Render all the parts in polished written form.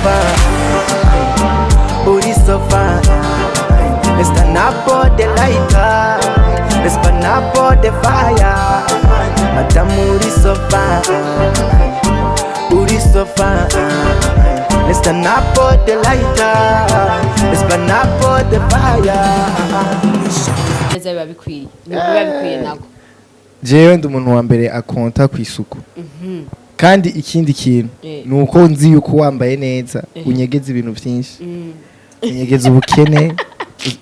Fine, uri so fine. Let's turn up all the lighter, let's burn up all the fire. Madam, uri so fine, uri so fine. Let's turn up all the lighter, let's burn up all the fire. Neza, biba bikwiye, biba bikwiye nako. Jewe ndi umuntu wa mbere akonta ku isuku, kandi ikindi kintu ni uko nzi yuko wambaye neza unyegeza ibintu byinshi, unyegeza ubukene.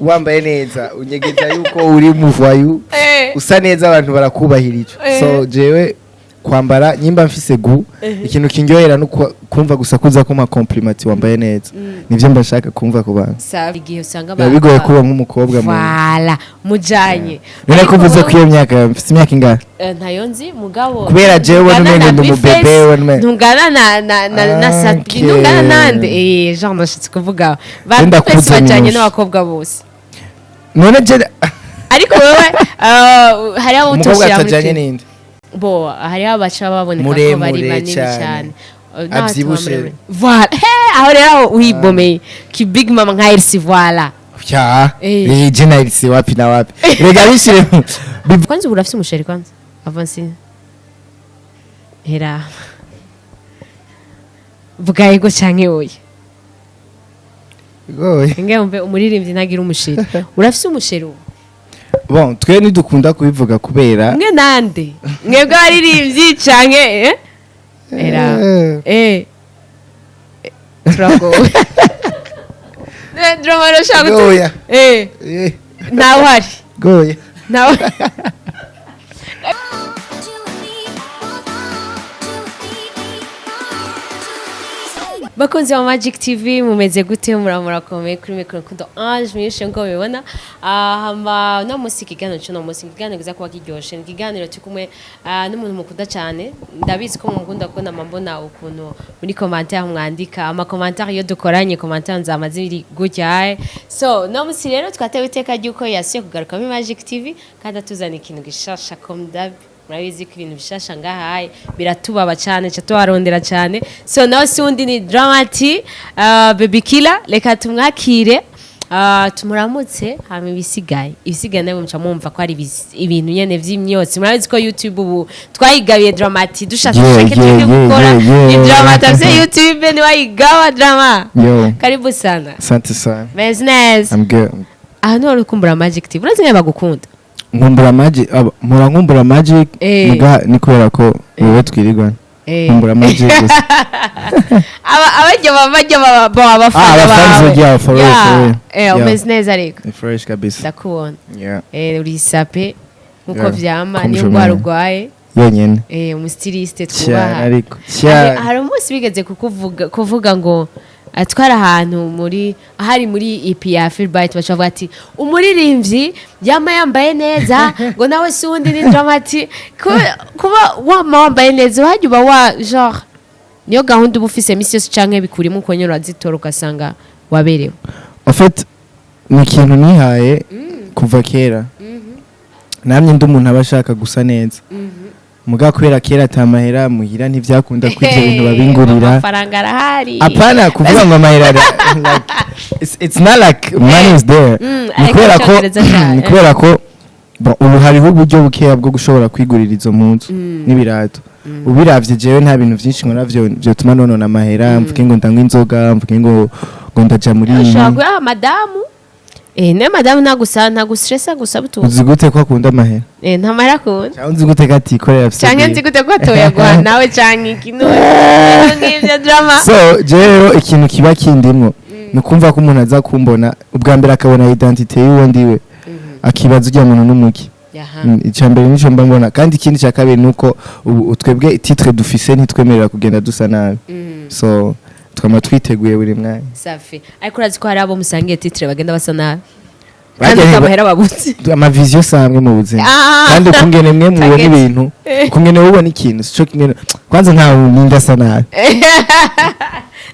Wambaye neza unyegeza yuko uri muvayu. Usa neza, abantu barakubahirije. So jewe kwambara, nyimba mfise gu ikintu kindyohera no kumva gusa kuza kuma compliment, wambaye neza, nivyo mbashaka kumva ku bantu. Sawa, igihe usanga Biba bigoye kuba nk'umukobwa mu Voilà, mujanye. None Ariko ko uvuze wowe- ko iyo myaka, mfise imyaka ingahe? Ntayo nzi, mugabo Kubera jewe ntungana numengo na ndi umubebe, Bface, we numengo- ntungana na Satbi, ntungana nande, genre ndashitse kuvuga ba Je ndakuze. Bface bajanye Minushe. n'abakobwa bose. None je Ariko wewe hariho abo Umukobwa utoshira muri atajanye clip. ninde? Bo hariho abaca baboneka ko Muremure bari banini cane. cyane. N'abatuma Avyibushe. muremure. Voilà, he, aho rero aho uhibomeye ki big mama nka Elsie, voilà. Ya. Je na Elsie wapi na wapi, rega bishire Kwanza ubu urafise umu chéri? Kwanza avance, hera vuga yego canke oya. Bigoye. Nge wumve umuririmbyi ntagira umu chéri. Urafise umu chéri ubu? Bon, twe ntidukunda kubivuga kubera Mwe nande, mwebwe abaririmbyi canke eh? Era turagowe. Drama arashaka Goya. Ntawe uhari. Goya. Ntawe. Two, three, four, two, three, four, two, three. Bakunzi ba Magic TV, mumeze gute? Murakomeye? Kuri mikoro Kundo Ange mwinshi ngo mubibona. Hama no munsi ikiganiro cyo no munsi ikiganiro kiza kuba kiryoshe, ni ikiganiro turi kumwe n'umuntu mukunda cyane. Ndabizi ko mumukunda kuko nama mbona ukuntu muri commentaire mwandika ama commentaire. Iyo dukoranye commentaire nzama ziri gutya. So no munsi rero twatewe iteka ry'uko yasuye kugaruka muri Magic TV kandi atuzana ikintu gishasha. Comme d'hab, murabizi ko ibintu bishasha ngahaye biratubaba cyane, ca tubarondera cyane. So nawe si undi, ni Dramati, Baby Killer. Reka tumwakire, tumuramutse, hama ibisigaye nawe muca mwumva ko ari ibintu nyene vy'imyotsi. Murabizi ko YouTube ubu twayigabiye Dramati, dushatse dushake tureke gukora. Ni Dramati afise YouTube, niwayigaba Drama. Yo. Karibu sana. Asante sana. Meze neza? I'm good. Ahantu wari ukumbura Magic TV, urazi nkayo bagukunda. Nkumbura Magic, mpora nkumbura Magic. Muga ni kubera ko wewe twirirwana. Nkumbura Magic gusa. Aba abajya bajya baba abafana Ah, abafans bawe. yeah, for real, for real. Umeze neza ariko? Ni fresh kabisa. Ndakubona. Yeah. Uri sape nkuko vyama Comme niyo je ndwara m'aime. urwaye. Yonyene. Umu styliste Cyane. twubaha. Ariko cyane. Hari umunsi bigeze kukuvuga kuvuga ngo atwara ahantu muri ahari muri EP ya Philbright, baca bavuga ati umuririmbyi yama yambaye neza, ngo nawe si undi, ni Dramati. Kuba wama wambaye neza, wajya uba wa genre niyo gahunda uba ufise misi yose, canke bikurimo uko nyene urazitora ugasanga waberewe? En fait, ni ikintu nihaye kuva kera. Namye ndi umuntu aba ashaka gusa neza, muga kubera kera ata mahera muhira, ntivyakunda ko ivyo bintu babingurira. Amafaranga arahari. Apana kuvuga ngo amahera like, it's not like money is there. Ni Ariko kubera ko icyongereza cyane. ni kubera ko bon, ubu hariho uburyo bukeya bwo gushobora kwigurira izo mpuzu n'ibirato. Ubiravye, jewe nta bintu vyinshi nkora vyo vyotuma nonona amahera, mvuge ngo ndanywa inzoga, mvuge ngo ndaja muri Ushobora guha madamu, ne madamu ntagusa ntagustressa gusa butu. Uzi gute ko akunda amahera? Nta mahera akunda. Cyangwa uzi gute ko atikorera afise Canke bwiwe? nzi gute ko atoyaguha nawe canke iki nk'ivyo, Drama? So jewe rero ikintu kiba kindimwo ni ukumva ko umuntu aza kumbona ubwa mbere akabona identité y'uwo ndiwe, akibaza ujya muntu n'umuki. Icya mbere nico mba mbona, kandi ikindi cya kabiri ni uko ubu twebwe titre dufise ntitwemerera kugenda dusa nabi, so twama twiteguye buri mwanya. Safi, ariko urazi ko hari abo musangiye titre bagenda basa nabi kandi Bagiye amahera babuze. Ama vision samwe mu buzima. Kandi ukungene mwe mubona Target. ibintu, ukungene ubona ikintu sico kimwe. Kwanza ntawe ninda asa nabi.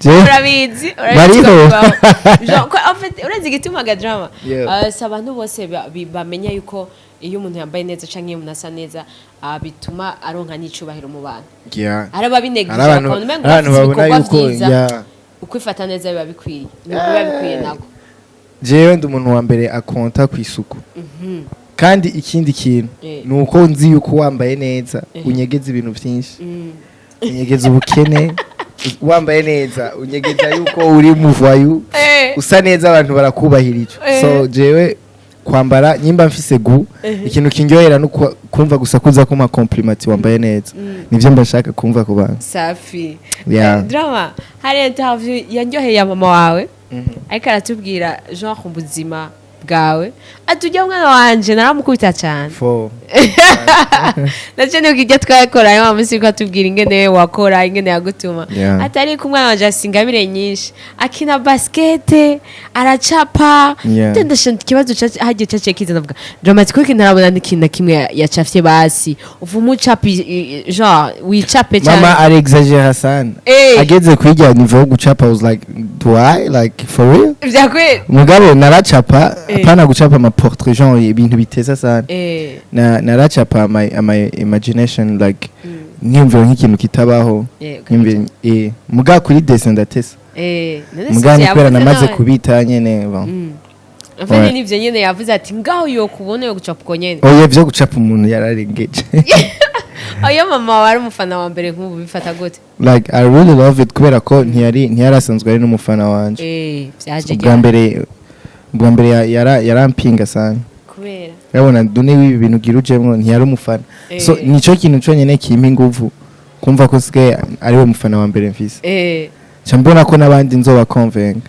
Urabizi, urabizi Bariho. ko bibaho. Genre, ko, en fait, urazi igituma ga Drama? Yeah. Si abantu bose bamenya yuko iyo umuntu yambaye neza canke iyo umuntu asa neza, bituma aronka n'icubahiro mu bantu. Yeah. Hari ababinegije Hari abantu bakabona umengo hari abantu bafise babona ibikorwa yuko vyiza. yeah. Ukwifata neza biba bikwiye, biba bikwiye nako. Jewe ndi umuntu wa mbere akonta ku isuku, kandi ikindi kintu ni uko nzi yuko wambaye neza unyegeza ibintu byinshi, unyegeza ubukene. Wambaye neza unyegeza yuko uri mu voyou. Usa neza, abantu barakubahirije. So jewe kwambara, nyimba mfise gu ikintu kindyohera no kumva gusa kuza kuma compliment, wambaye neza, nivyo mbashaka kumva ku bantu. Safi. Yeah. Drama, hari interview yanyoheye ya mama wawe, ariko aratubwira genre ubuzima bwawe, ati: "Ujya mwana wanje naramukubita cyane." For Nacyo ni ibyo twakora wa munsi, ko atubwira ingene wakora, ingene yagutuma. Atari ko umwana wanje afise ingabire nyinshi, akina basket, aracapa. Ndashaka ikibazo hagiye caciye kiza, ndavuga: "Drama, kuko ntarabona n'ikintu na kimwe yacafye, basi uvuma ucapa genre wicape cyane." Mama ari exagère sana. Ageze kwirya niveau yo gucapa, I was like, "Do I like for real?" Vyakweli. Mugabo naracapa. Apana gucapa ama portrait, genre ibintu biteza sana. Na naracapa my imagination, like nkiyumvira nk'ikintu kitabaho. Nkiyumvira muga kuri dessin ndatesa. None Muga si ni kubera yavuze namaze nawe? kubita nyene, bon. Enfin, Ouais. nivyo nyene yavuze ati ngaho yokubona yo gucapa uko nyene. Oya, vyo gucapa umuntu yararengeje. Oya, mama wawe ari umufana wa mbere, nk'ubu bifata gute? Like, I really love it, kubera ko ntiyari asanzwe ari n'umufana wanje. Vyaje Ubwa ryari? mbere, ubwa mbere yarampinga sana. Kubera? Urabona dune w'ibi bintu ugira ujemwo, ntiyari umufana. So nico kintu conyene kimpa inguvu, kumva ko sigaye ari we mufana wa mbere mfise. Nca mbona ko n'abandi nzoba convinga.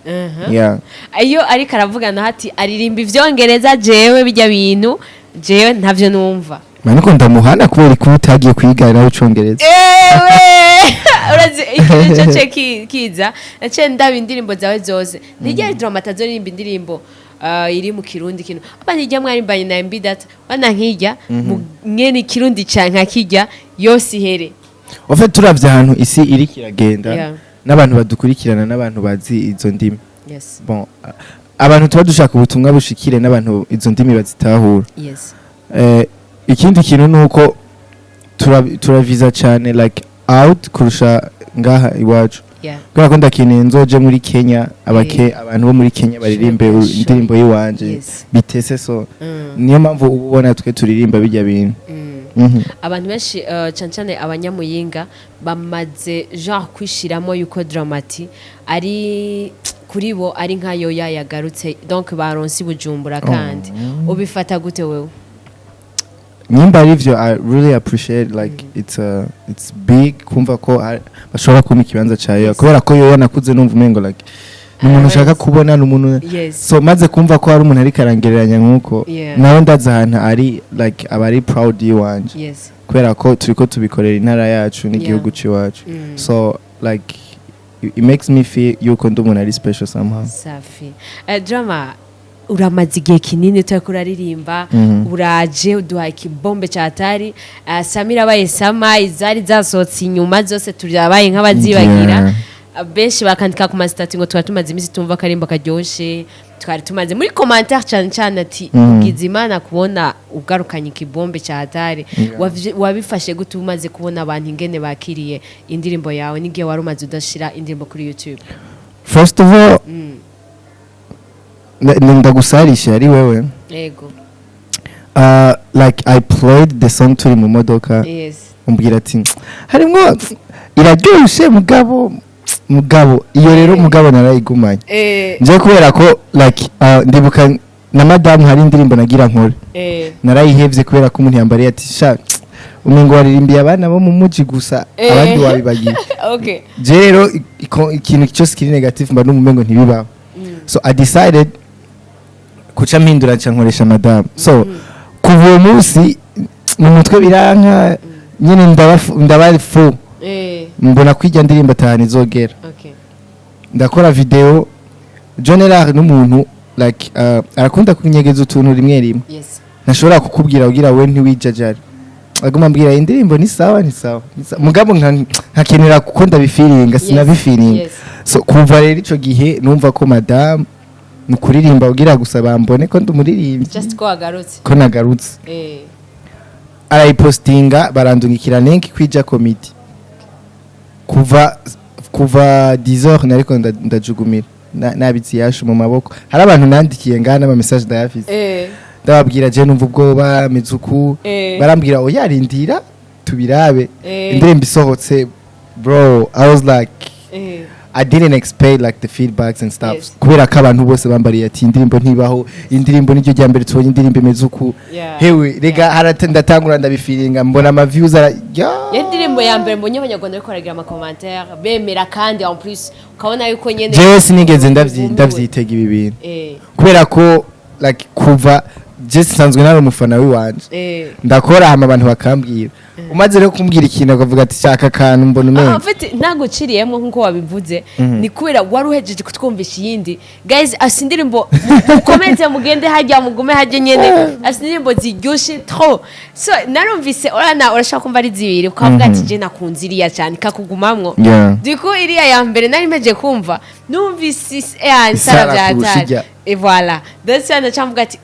Yeah. Iyo ariko aravuga naho ati aririmba ivyongereza, jewe bijya bintu jewe ntavyo numva. Maniko ndamuhana kubera ko utagiye kwiga nawe icongereza. Ewe, urazi ikintu cyo kiza, naciye ndaba indirimbo zawe zose, nijya Drama atazoririmba indirimbo iri mu Kirundi, kintu aba nijya mwarimbanye na MB Data wana nkijya mwene ikirundi ca nka kijya yose ihere. En fait, turavye ahantu isi iriko iragenda n'abantu badukurikirana n'abantu bazi izo ndimi, bon, abantu tuba dushaka ubutumwa bushikire n'abantu izo ndimi bazitahura. Ikindi kintu ni uko turaviza cyane like out kurusha ngaha iwacu, kubera ko ndakeneye nzoje muri Kenya, abake abantu bo muri Kenya baririmbe indirimbo y'iwanje bitese. So niyo mpamvu uba ubona twe turirimba bijya bintu. Abantu benshi, cane cane abanyamuyinga, bamaze genre kwishiramo yuko Dramati ari kuri bo ari nka yoya yagarutse, donc baronse i Bujumbura. Kandi ubifata gute wewe? Nyimba ari ivyo, I really appreciate, like it's big kumva ko bashobora kumpa ikibanza ca yoya, kubera ko yoya nakuze numva umengo like ni umuntu ushaka kubona, ni umuntu. So maze kumva ko hari umuntu ariko arangereranya nk'uko, nawe ndazi ahantu ari, like aba ari proud y'iwanje, kubera ko turiko tubikorera intara yacu n'igihugu c'iwacu. So like it makes me feel yuko ndi umuntu ari special somehow. Safi. Drama, uramaze igihe kinini utariko uraririmba. Uraje uduhaye ikibombe catari. Samira abaye sama, izari zasohotse inyuma zose turabaye nk'abazibagira. Benshi bakandika ku ma status ngo tuba tumaze iminsi tumva akarimbo karyoshe, twari tumaze muri commentaire cyane cyane ati ugize Imana kubona ugarukanye ikibombe cya hatari. Wabifashe gute umaze kubona abantu ingene bakiriye indirimbo yawe n'igihe wari umaze udashira indirimbo kuri YouTube? First of all, ndagusarisha ari wewe. Yego. Like I played the song turi mu modoka, umbwira ati harimwo iraryoshe, mugabo iyo rero mugabo narayigumanye nje, kubera ko like ndibuka na madamu hari indirimbo nagira nkore, narayihevye kubera ko umuntu yambariye ati: "Sha, umengo waririmbiye abana bo mu muji gusa, abandi wabibagiye." Je rero ikintu cyose kiri negative mba n'umumengo ntibibaho. So I decided kuca mpindura, nca nkoresha madamu. So kuva uwo munsi mu mutwe biranka nyine, ndaba fu mbona ko ijya ndirimbo atanu izogera. Ndakora video. John Elar n'umuntu like arakunda kunyegeza utuntu rimwe rimwe, ntashobora kukubwira kugira we ntiwijajare, aguma ambwira indirimbo ni sawa, ni sawa, ni sawa. Mugabo nkakenera kuko ndabifiringa, sinabifiringa. So kuva rero ico gihe numva ko madamu mu kuririmba kugira gusa bambone ko ndi umuririmbyi. Just ko wagarutse. Ko nagarutse. Arayipostinga, barandungikira link kwija comedy. Kuva Kuva 10h nariko ndajugumira. Nabitse yashu mu maboko. Hari abantu nandikiye ngaha, n'ama message ndayafise, ndababwira: "Je numva ubwoba mizuku." Barambwira: "Oya, rindira tubirabe." Indirimbo isohotse, bro, I was like, I didn't expect like the feedbacks and stuff, kubera ko abantu bose bambariye ati: "Indirimbo ntibaho, indirimbo niryo rya mbere tubonye indirimbo imeze uku." Hewe rega, harate ndatangura ndabifiringa, mbona ama views ara ya. Iyo ndirimbo ya mbere mbonye abanyarwanda bariko baragira ama commentaire bemera, kandi en plus ukabona yuko nyene Jewe sinigeze bumiwe. ndavyitega ibi bintu, kubera ko like kuva je nsanzwe nari umufana w'iwanje, ndakora hama abantu bakambwira. Umaze rero kumbwira ikintu akavuga ati: "Shaka akantu mbona Ah, umenga." en fait ntabwo uciriyemo nk'uko wabivuze, ni kubera wari uhejeje kutwumvisha iyindi. Guys, asa indirimbo, mukomeze mugende hajya, mugume hajya nyene, asa indirimbo ziryoshe trop. So narumvise urana urashaka kumva ari zibiri, ukavuga ati: "Je nakunze iriya cyane," ikakugumamwo. Diku iriya ya mbere nari mpeje kumva, numvise isara Isara bya kurusha hatari. ijya. Et voilà, ndetse naca ati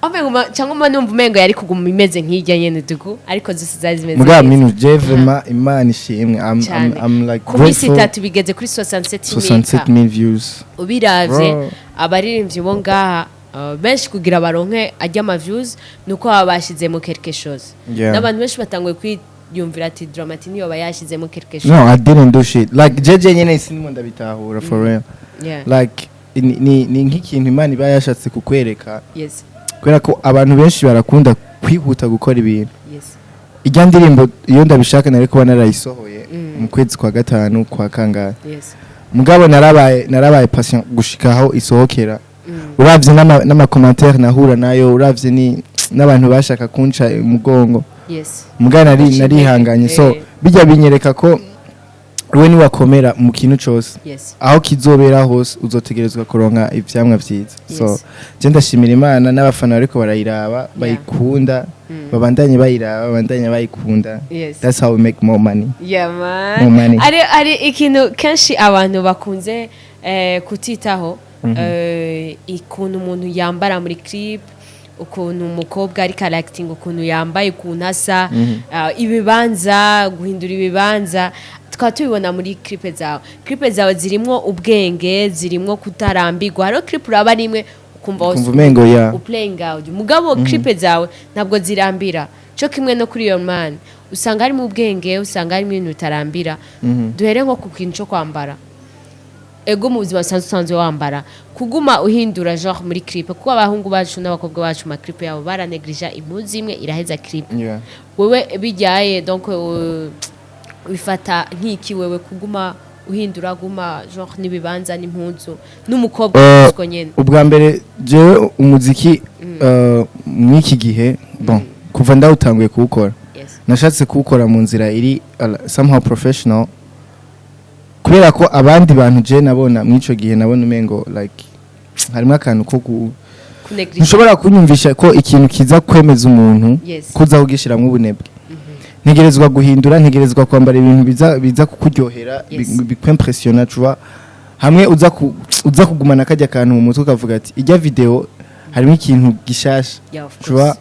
Omengo cyangwa mba numva umengo yari kuguma imeze nk'ijya nyene duku, ariko zose zari zimeze Mugabo neza. minu, je vraiment Imana ishimwe, Cyane. I'm like Ku minsi grateful. 3 bigeze kuri 67. 67,000 views. Ubiravye, Bro. abaririmbyi bo ngaha benshi kugira baronke ajya ama views nuko baba bashizemo quelque chose. N'abantu benshi batanguye kwiyumvira ati Drama-T niyo yashyizemo quelque chose. No, I didn't do shit. Like jeje nyene sinimo ndabitahura for real. Like ni nk'ikintu Imana iba yashatse kukwereka, kubera ko abantu benshi barakunda kwihuta gukora ibintu. Ijya ndirimbo iyo ndabishaka nari kuba narayisohoye mu kwezi kwa gatanu kwa kangahe. Mugabo narabaye patient gushika aho isohokera. Uravye n'ama commentaire nahura nayo, uravye ni n'abantu bashaka kunca umugongo, mugabo nari Guca intege. narihanganye. So bijya binyereka ko we niwakomera mu kintu cose, aho kizobera hose uzotegerezwa kuronka ivyamwa vyiza. So je ndashimira Imana n'abafana bariko barayiraba, bayikunda, babandanye bayiraba, babandanye bayikunda. That's how we make more money. Yeah, man. More money. Ari ikintu kenshi abantu bakunze kutitaho, ukuntu umuntu yambara muri clip, ukuntu umukobwa ariko aracting, ukuntu yambaye, ukuntu asa, ibibanza, guhindura ibibanza, tukaba tubibona muri clip zawe. Clip zawe zirimwo ubwenge, zirimwo kutarambirwa. Hariho clip uraba rimwe ukumva Ukumva umengo ya uplaying out, mugabo clip zawe ntabwo zirambira. Cyo kimwe no kuri your man, usanga harimo ubwenge, usanga harimo ibintu bitarambira. Duhere nko ku kintu cyo kwambara. Ego, mu buzima busanzwe usanzwe wambara, kuguma uhindura genre muri clip, kuko abahungu bacu n'abakobwa bacu ma clip yabo baranegrija impuzu imwe iraheza clip. Wewe bijyaye, donc bifata nk'iki wewe kuguma uhindura, guma genre n'ibibanza n'impuzu n'umukobwa uko nyene? Ubwa mbere jewe umuziki, mw'iki gihe, bon, kuva ndawutanguye kuwukora, nashatse kuwukora mu nzira iri somehow professional, kubera ko abandi bantu je nabona mw'ico gihe, nabona umengo like harimo akantu ko Kunegrija. Ntushobora kunyumvisha ko ikintu kiza kwemeza umuntu kuza kugishiramwo ubunebwe. Ntegerezwa guhindura, ntegerezwa kwambara ibintu biza kukuryohera, bikwimpressiona, tu vois, hamwe uza kugumana kajya kantu mu mutwe ukavuga ati: "Ijya video harimo ikintu gishasha." Yeah, of Tu vois?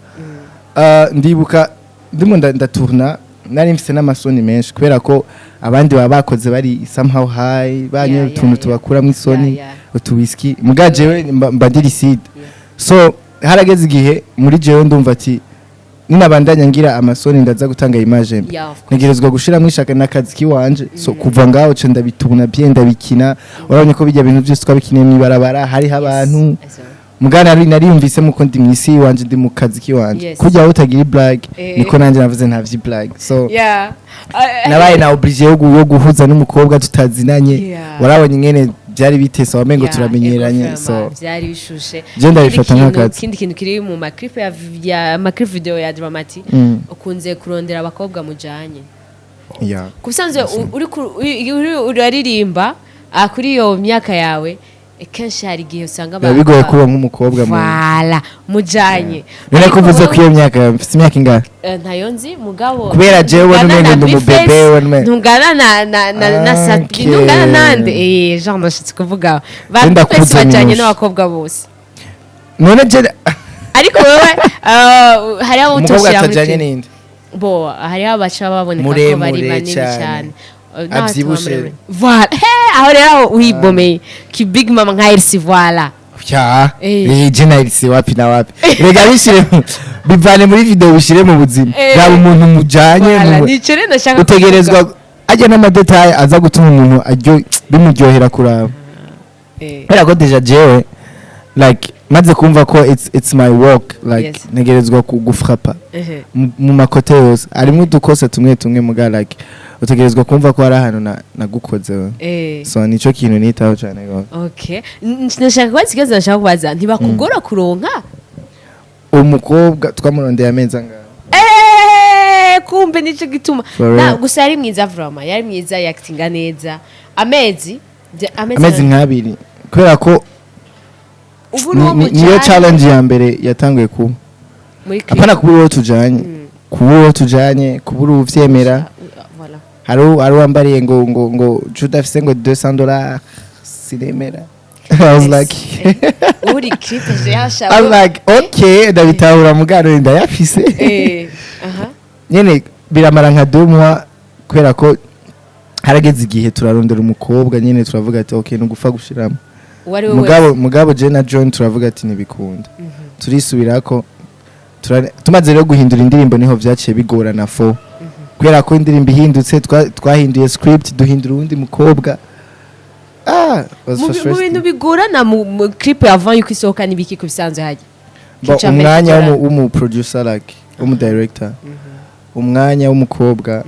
course. Ndibuka ndimo ndatourna, nari mfise n'amasoni menshi, kubera ko abandi baba bakoze bari somehow high, banywe utuntu tubakuramo isoni, utu whisky, muga jewe mba ndi lucide. So harageze igihe muri jewe ndumva ati: "Ninabandanya ngira amasoni ndaza gutanga image mbi." Yeah, of course. Ntegerezwa gushiramo ishaka n'akazi kiwanje. So kuva ngaho ce ndabituna bien, ndabikina. Urabonye ko bijya bintu byose twabikiniye mw'ibarabara, hariho abantu. Mugana nariyumvisemo ko ndi mw'isi iwanje, ndi mu kazi kiwanje. Kurya wowe utagira blague, niko nanjye navuze nta vy'iblague. So nabaye na obligé yo guhuza n'umukobwa tutazinanye. Warabonye ingene byari bitese, wamengo turamenyeranye. Ego, So vraiment, byari bishushe. Je ndabifata Ikindi nk'akazi. Ikindi kintu kiri mu ma clip ya ma clip video ya Drama-T, ukunze kurondera abakobwa mujanye. Ku busanzwe uri uraririmba, kuri iyo myaka yawe, kenshi hari igihe usanga Biba bigoye kuba nk'umukobwa mu Voilà, mujanye. None Ariko ko uvuze wowe- ko iyo myaka yawe, mfite imyaka ingahe? Ntayo nzi, mugabo Kubera jewe ntungana numengo na ndi umubebe, Bface, we numengo- ntungana na Satbi, ntungana nande, Jean, ndashitse kuvuga ba Je ndakuze. Bface bajanye Minushe. n'abakobwa bose. None je Ariko wewe hariho abo Umukobwa utoshira muri atajanye clip. ninde? Bo hariho abaca baboneka ko bari Muremure banini cane. cyane. Avyibushe. Voilà. He, aho rero aho wibomeye ki big mama nka Elsie, voilà. Ya. Eh. Je na Elsie wapi na wapi. Rega bishire, bivane muri video, bishire mu buzima. Yaba umuntu mujanye Voilà, nico rero ndashaka. Utegerezwa ajya n'ama détails aza gutuma umuntu aryo bimuryohera kuraba. Kubera ko déjà jewe like maze kumva ko it's my work, like ntegerezwa kugufrapa mu ma côtés yose. Harimo udukosa tumwe tumwe, muga like utegerezwa kumva ko hari ahantu nagukoze. So nico kintu nitaho cyane gose. Okay. Ndashaka kubaza ikibazo, ndashaka kubaza, ntibakugora kuronka? Umukobwa twamurondeye amezi angahe? Kumbe nico gituma. For Na real. gusa yari mwiza vraiment, yari mwiza, yakitinga neza. Amezi amezi Amezi nk'abiri, kubera ko ubu ni uwo niyo mujanye challenge ya mbere yatanguye kuba. Muri clip. Apana kubura uwo tujanye, kubura uwo tujanye, kubura uwuvyemera. Voilà. Hari uwambariye ngo udafise ngo $200 sinemera. I was like, Uri clip yasha. I'm like, okay, ndabitahura, mugano ndayafise. Aha. Nyene biramara nka 2 mois, kubera ko harageze igihe turarondera umukobwa nyene, turavuga ati okay, nugufa gushiramo. Uwari we Mugabo wese. mugabo je na John turavuga ati ntibikunda, turisubirako. Tumaze rero guhindura indirimbo, niho vyaciye bigorana fo, kubera ko indirimbo ihindutse, twahinduye script, duhindura uwundi mukobwa. Was Mu frustrating. bintu bigorana mu clip avant yuko isohoka n'ibiki ku bisanzwe hajya? Bo, Kica mbere umwanya kigorana. w'umu producer, like w'umu director, umwanya w'umukobwa.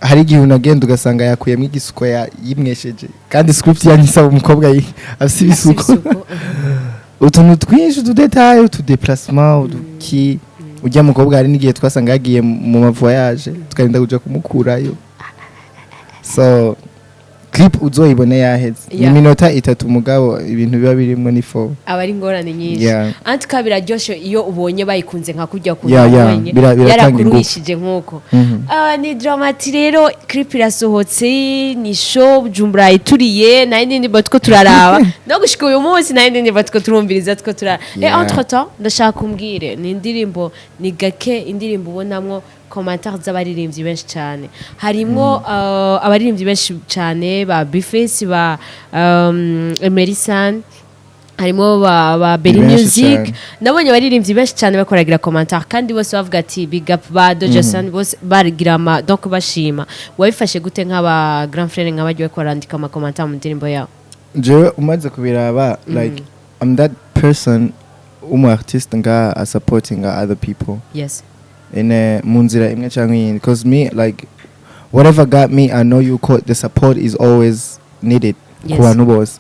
Hari igihe unagenda ugasanga yakuyemo igisuko yimwesheje, kandi script yanyu isaba umukobwa afise ibisuko. Ibisuko. Utuntu twinshi, utu détails, utu déplacement, uduki. Ujya mukobwa hari n'igihe twasanga yagiye mu ma voyage, tukarinda kuja kumukurayo. So clip uzoyibone yaheze, ni minota 3, mugabo ibintu biba birimo ni fo. Aba ari ingorane nyinshi. Antuka biraryoshe iyo ubonye bayikunze nka kurya kuntu wabonye Biratanga yarakuruhishije nk'uko. Mhm. Ah, ni Dramati rero, clip irasohotse, ni show Bujumbura ituriye, nayo indirimbo two turaraba no gushika uyu munsi, nayo indirimbo two turumviriza, two turaraba. Entre temps ndashaka kumbwire, ni indirimbo, ni gake indirimbo ubonamwo commentaires z'abaririmbyi benshi cyane, harimwo abaririmbyi benshi cyane ba Bface, ba Emerson, harimo ba Berry Ni benshi Music. cyane. Nabonye abaririmbyi benshi cyane bakoragira commentaire, kandi bose bavuga ati big up, ba Dojason, bose barigira ama donc bashima. Wabifashe gute nk'aba grand frère, nk'abagiye barandika ama commentaire mu ndirimbo yabo? Jewe umaze kubiraba, like I'm that person, umu artiste nga a supporting other people in a mu nzira imwe cyangwa iyindi, because me, like whatever got me, I know you call the support is always needed ku bantu bose.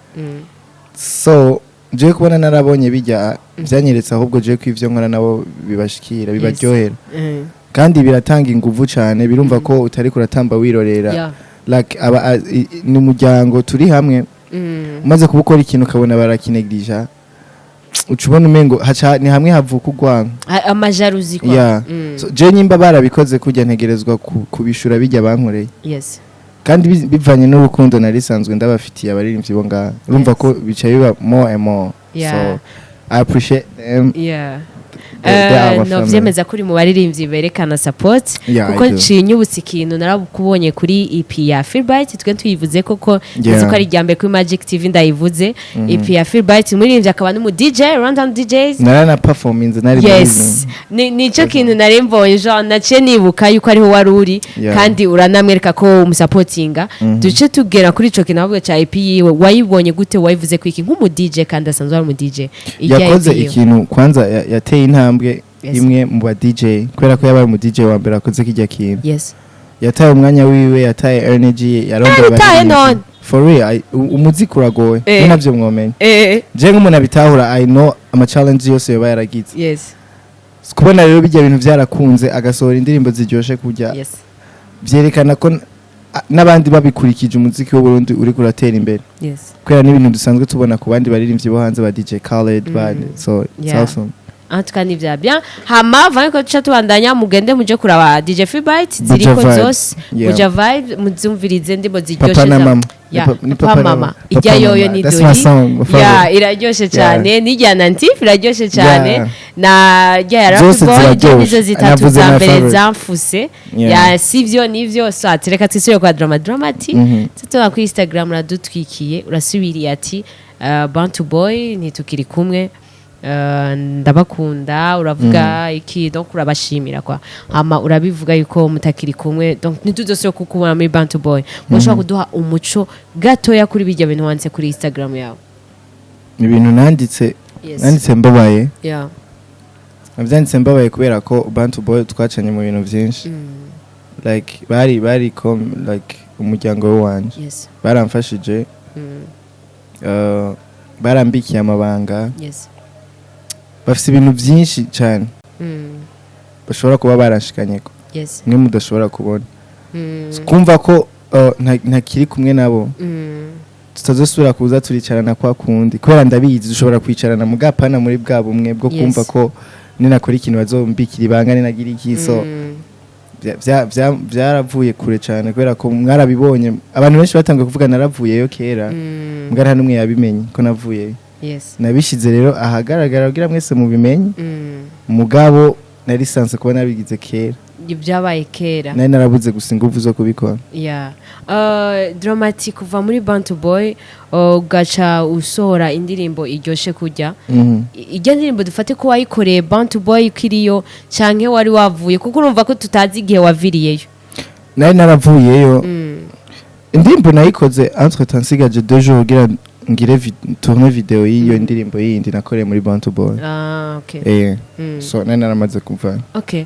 So jewe kubona narabonye bijya byanyeretse, ahubwo jewe ko ivyo nkora nabo bibashikira, bibaryohera, kandi biratanga inguvu cyane, birumva ko utari kuratamba wirorera. Like aba ni umuryango turi hamwe. Umaze kuba ukora ikintu ukabona barakinegirija, uca ubona umengo haca ni hamwe havuka urwango. Ama jalousie kwa. Yeah. So, je nyimba barabikoze kurya, ntegerezwa kubishura bijya bankoreye. Kandi bivanye n'urukundo nari sanzwe ndabafitiye abaririmbyi bo ngaha, urumva ko bica biba more and more. So I appreciate them. They are our No family. vyemeza kuri mu baririmbyi berekana support. Yeah, I Kuko do. nciye nyubutse ikintu narabukubonye kuri EP ya Feelbright, twe tuyivuze koko, nzi ko ari irya mbere kuri Magic TV ndayivuze, EP ya Feelbright, umuririmbyi akaba n'umu DJ, Rwandan DJs. Narana performance nari Yes, ni nicyo kintu nari mbonye, Jean, naciye nibuka yuko ariho wari uri. Kandi uranamwereka ko umusapotinga. Duce tugera kuri ico kintu ahubwo ca EP yiwe, wayibonye gute? Wayivuze kwiki nk'umu DJ, kandi asanzwe ari umu DJ, irya Yakoze EP yiwe? ikintu kwanza, yateye intambwe imwe mu ba DJ, kubera ko yabaye umu DJ wa mbere akoze kijya kintu. Yataye umwanya wiwe, yataye energy, yarondeye Yaritaye. abaririmbyi. None. For real, umuziki uragoye. Ni navyo mwomenya. Je nk'umuntu abitahura, I know ama challenge yose yoba yaragize. Kubona rero bijya bintu byarakunze, agasohora indirimbo ziryoshe kurya, byerekana ko n'abandi babikurikije, umuziki w'u Burundi uri kuratera imbere, kubera n'ibintu dusanzwe tubona ku bandi baririmbyi bo hanze, ba DJ Khaled, ba so it's awesome. En tout cas ni vya bien. Hama vange ko tuca tubandanya, mugende muje kuraba DJ Freebyte Buja ziriko Vibe. zose. Yeah. Buja Vibe, muzumvirize ndimbo ziryoshe Papa na Mama. Ya, Ni Papa Papa na Mama. Mama. Ijya Papa yoyo Mama. ni That's dori. my song, my favorite. Ya, iraryoshe cyane. N'ijya Nantif iraryoshe cyane. Yeah. Na rya ya Zose Rock Boy ziraryoshe. nizo zitatu Navuze za my mbere favorite. zamfuse. Yeah. Ya, sivyo? Nivyo. So ati reka twisubire kwa Drama. Drama ati tutona kuri Instagram uradutwikiye, urasubiriye ati Bantu Boy ntitukiri kumwe, ndabakunda, uravuga iki, donc urabashimira kwa, hama urabivuga yuko mutakiri kumwe, donc ntituzosubire kukubona muri Bantu Boy. Mushobora kuduha umuco gatoya kuri bijya bintu wanditse kuri Instagram yawe? Ibintu nanditse, Yes. nanditse mbabaye. Nabyanditse mbabaye kubera ko Bantu Boy twacanye mu bintu byinshi, like bari com like umuryango wanje. Baramfashije, barambikiye amabanga. Bafite ibintu byinshi cyane bashobora kuba barashikanyeko mwe mudashobora kubona. Kumva ko ntakiri kumwe nabo, tutazosubira kuza turicarana kwa kundi, kubera ndabizi dushobora kwicarana mugapana muri bwa bumwe bwo kumva ko ninakora ikintu bazombikira ibanga, ninagira iki. So byaravuye kure cyane, kubera ko mwarabibonye, abantu benshi batangiye kuvuga naravuyeyo kera, mbwa nta n'umwe yabimenye ko navuyeyo. Nabishize rero ahagaragara kugira mwese mubimenye. Mugabo nari sanse kuba nabigize kera. Byabaye kera. Nari narabuze gusa ingufu zo kubikora. Yeah. Dramatic, kuva muri Bantu Boy ugaca usohora indirimbo iryoshe kurya. Ijya ndirimbo dufate ko wayikoreye Bantu Boy ukiriyo canke wari wavuye? Kuko urumva ko tutazi igihe waviriyeyo. Nari naravuyeyo. Indirimbo nayikoze entre temps nsigaje 2 jours kugira ngire tourne video y'iyo ndirimbo yindi nakoreye muri Bantu Boy. Ah, okay. So nari naramaze kuva. Okay.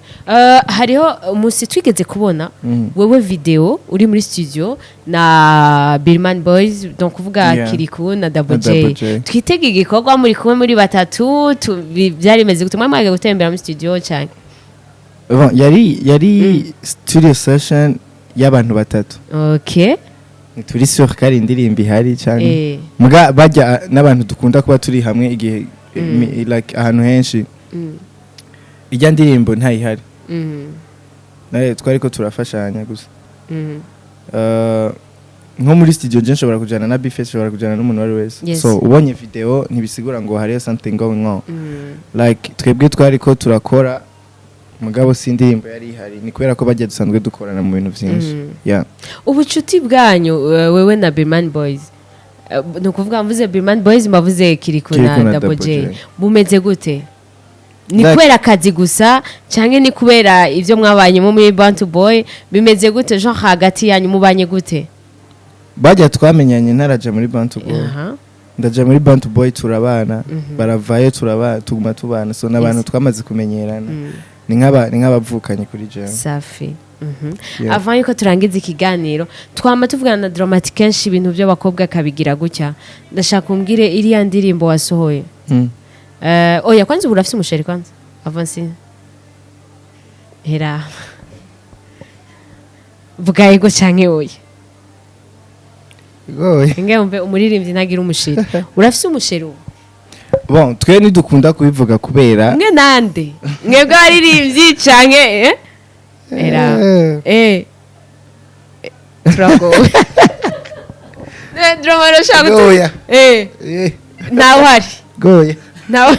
Hariho umunsi twigeze kubona wewe video uri muri studio na Birman Boys, donc kuvuga Kiriku na Double Na J. Double J. Twitege igikorwa muri kumwe muri batatu byari bimeze gute? Mwari mwagiye gutembera muri studio cyane? Bon, yari studio session y'abantu batatu. Turi sûr ko ari indirimbo ihari cyane. Muga bajya n'abantu dukunda kuba turi hamwe igihe like ahantu henshi. Ijya ndirimbo ntayihari. Nawe twari ko turafashanya gusa. Nko muri studio je nshobora kujana na Bface, nshobora kujana n'umuntu uwo ari wese. So ubonye video ntibisigura ngo hariyo something going on. Like twebwe twari ko turakora, mugabo si indirimbo yari ihari, ni kubera ko bajya dusanzwe dukorana mu bintu byinshi. Yeah. Ubucuti bwanyu wewe na Birman Boys, ni ukuvuga mvuze Birman Boys mbavuze Kiriku Kiriku na na Double Double J, J. bumeze gute? Ni Like- kubera akazi gusa cyangwa ni kubera ibyo mwabanyemo muri Bantu Boy? Bimeze gute, genre hagati yanyu mubanye gute? Bajya twamenyanye ntaraja muri Bantu Boy. Ndaja muri Bantu Boy turabana, baravayo turabana, tuguma tubana. So n'abantu twamaze kumenyerana, ni nk'abavukanye kuri jewe. Safi. Yeah. Avant yuko turangiza ikiganiro, twama tuvugana na Dramatic kenshi ibintu by'abakobwa akabigira gutya. Ndashaka umbwire iriya ndirimbo wasohoye. Oya, kwanza ubu urafise umuchéri? Kwanza avance hera, vuga yego canke oya. Goye. Nge wumve umuririmbyi ntagira umuchéri. Urafise umuchéri ubu? Bon, twe ntidukunda kubivuga kubera Mwe nande mwebwe abaririmbyi canke eh? Era turagowe. Drama arashaka Goya. Ntawe uhari. Goya. Ntawe.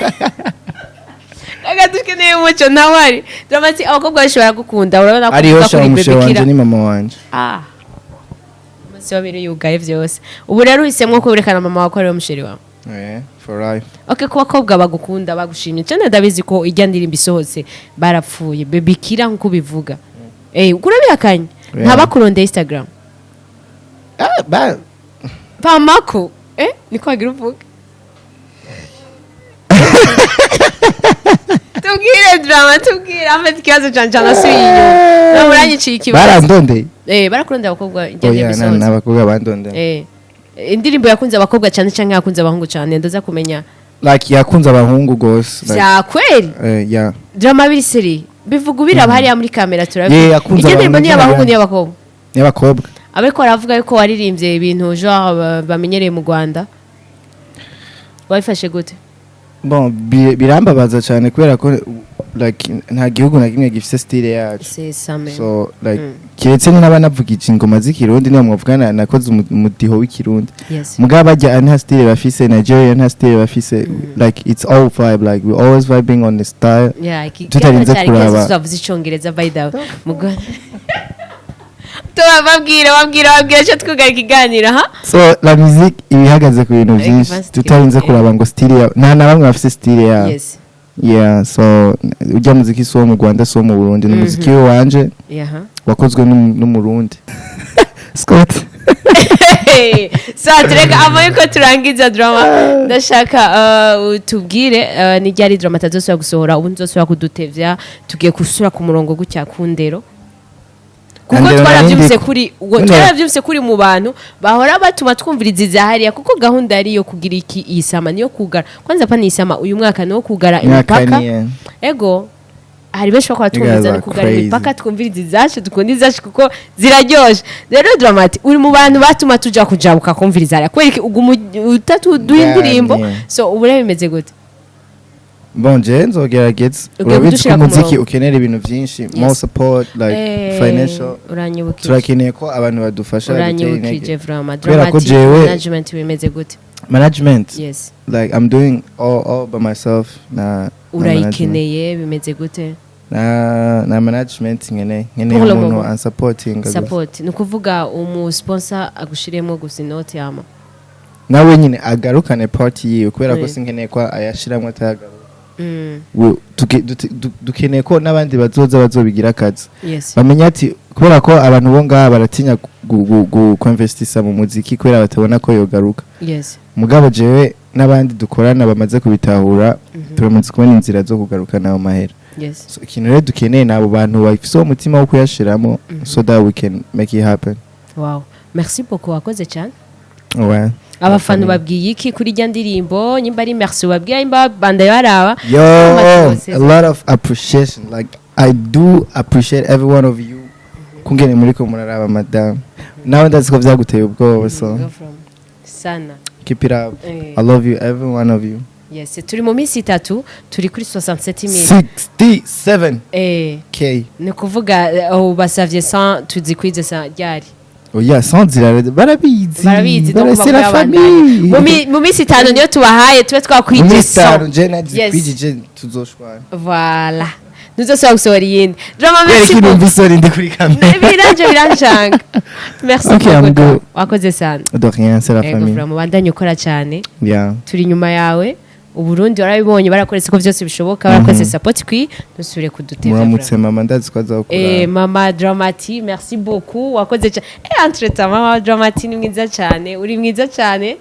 Reka dukeneye umuco, ntawe uhari. Drama ati abakobwa bashobora gukunda, urabona ko Ariho uvuga sha kuri umushere Bebe wanje Kira. ni mama wanje. Ah, umunsi wa mbere yugaye byose. Ubu rero uhisemo kwerekana mama wawe ko ariwe muchéri wawe. For life. Okay, ku bakobwa bagukunda bagushimye cyane, ndabizi ko ijya ndirimbo isohotse barapfuye Baby Kira nkuko ubivuga. Urabihakanye? Yeah. Ntabakurondeye Instagram? Ah, ba Pamako niko wagira uvuga. Tubwire Drama, tubwire afite ikibazo cyane cyane asubiye inyuma. No muranyiciye ikibazo. Barandondeye. Barakurondeye abakobwa ijya Oya, ndirimbo isohotse? n'abakobwa bandondeye. Indirimbo yakunze abakobwa cyane cyangwa yakunze abahungu cyane? Ndaza kumenya. Like yakunze abahungu gose, like, Vya kweli? Yeah. Drama biri seri, bivuga ubiraba hariya muri kamera turabizi. Yeah, yakunze Ijya ndirimbo abantu ni iy'abahungu, n'abandi. ni iy'abakobwa? Y'abakobwa. Abariko baravuga yuko waririmbye ibintu genre bamenyereye mu Rwanda, wabifashe gute? Bon, birambabaza cyane kubera ko like nta gihugu na kimwe gifise style yacu. C'est ça même. So like kiretse n'aba navugije ingoma z'ikirundi, niyo mwavugana nakoze umudiho w'ikirundi. Mugabo bajya nta style bafise, Nigeria nta style bafise. Like it's all vibe, like we always vibing on the style. Yeah, Tutarinze cyari kenshi kuraba. Twavuze icongereza, by the way. Mugo tubabwira, babwira, babwira cyo twugara ikiganiro ha. So la musique iba ihagaze ku bintu Like, byinshi, tutarinze kuraba ngo style ya nta na bamwe bafise style yabo. Yeah, so ujya muziki si uwo mu Rwanda, si uwo mu Burundi, ni umuziki wanje wakozwe n'Umurundi Scott. So tureka ava yuko turangiza, Drama, ndashaka utubwire ni ryari Drama atazosubira gusohora, ubu ntuzosubira kudutevya, tugiye gusura ku murongo gutya ku ndero, kuko Ndero twaravyumvise narindi kuri ubwo None- twaravyumvise kuri mu bantu bahora batuma twumviriza iza hariya, kuko gahunda yari iyo kugira iki iyi summer niyo kugara kwanza, pa ni iyi summer, uyu mwaka niwo kugara Mwaka imipaka. ni Ego, hari benshi bakora twumviriza are no kugara crazy. imipaka, twumviriza izacu, dukunda izacu kuko ziraryoshe. Rero Dramati, uri mu bantu batuma tuja kujabuka kumviriza hariya, kubera iki uguma utatuduha indirimbo? So ubu rero bimeze gute? Bon, je nzogerageza. Ugiye Urabizi ko kudushira ku umuziki murongo. ukenera ibintu byinshi, more support, like financial. Uranyibukije. Turakeneye ko abantu badufasha, badutera Uranyibukije. intege. Vraiment. Kubera ko Dramati, management bimeze gute? Management, Yes. like I'm doing all by myself na management. Urayikeneye, bimeze gute? Na management nkeneye Pour le umuntu moment. ansupporting gusa. Support ni ukuvuga umu sponsor agushiremo gusa inoti yama. Nawe nyine agarukane part yiwe, kubera ko sinkeneye ko ayashiramwo atayagaruka. Dukeneye ko n'abandi bazoza bazobigira akazi, bamenya ati kubera ko abantu bo ngaha baratinya kuinvestisa mu muziki kubera batabona ko yogaruka. Mugabo jewe n'abandi dukorana bamaze kubitahura, turamaze kubona inzira zo kugarukana ayo mahera. So ikintu rero dukeneye ni abo bantu bafise uwo mutima wo kuyashiramo, so that we can make it happen. Wow, merci beaucoup, wakoze cyane. Ouais. Abafana babwiye iki kuri rya ndirimbo? Nyimba ari merci babwiye, nyimba banda baraba. Yo, Amaze a lot of appreciation. Like I do appreciate every one of you. Kungene muriko muraraba, madam. Nawe ndazi ko vyaguteye ubwoba, so Go from sana. keep it up. Eh. I love you, every one of you. Yes, turi mu minsi 3, turi kuri 67,000. 67 k. Ni ukuvuga basavye 100, tuzikwize sa ryari? Oya, sans zirare, barabizi. Barabizi, donc C'est la bakora famille. Mu minsi 5 niyo tubahaye, tube Mu twakwije minsi 5 100. je nazikwijije tuzoshwana. Voilà, ntuzosubira gusohora iyindi, Drama. Kubera Merci ko beaucoup. numva isoni ndi kuri kamera. Biranje biranshanga. Merci Okay, I'm beaucoup. good. Wakoze sana. De rien, c'est la Ego, famille. vraiment, ubandanye ukora cyane. Turi inyuma yawe. Uburundi warabibonye, barakoretse ko byose bishoboka, barakoze support kwi ntusubire kudutevya. Muramutse mama, ndazi ko azakura. Mama Dramati, merci beaucoup, wakoze cyane. Entre-temps, mama Dramati ni mwiza cyane, uri mwiza cyane.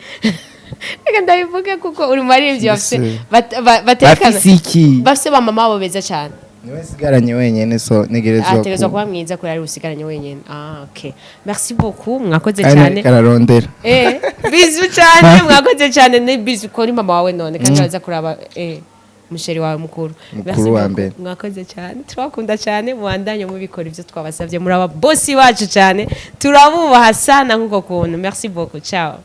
Reka ndabivuge kuko uri mu baririmbyi bafise Mbese. batekana. Bafise iki? Bafise ba mama babo beza cyane. Niwe nsigaranye wenyene, so ntegerezwa Ategerezwa kuba mwiza kubera ari usigaranye wenyine. Ah, okay, merci beaucoup, mwakoze Kandi cyane. kararondera. Bisous cyane, mwakoze cyane. Ni bisous ko ni mama wawe none kandi baza kuraba mu chéri wawe mukuru. Mukuru Merci wa beaucoup. mbere. Mwakoze cyane, turabakunda cyane, mubandanye mubikora ibyo twabasabye, muri aba bosi bacu cyane, turabubaha sana nk'uko kuntu. Merci beaucoup, ciao.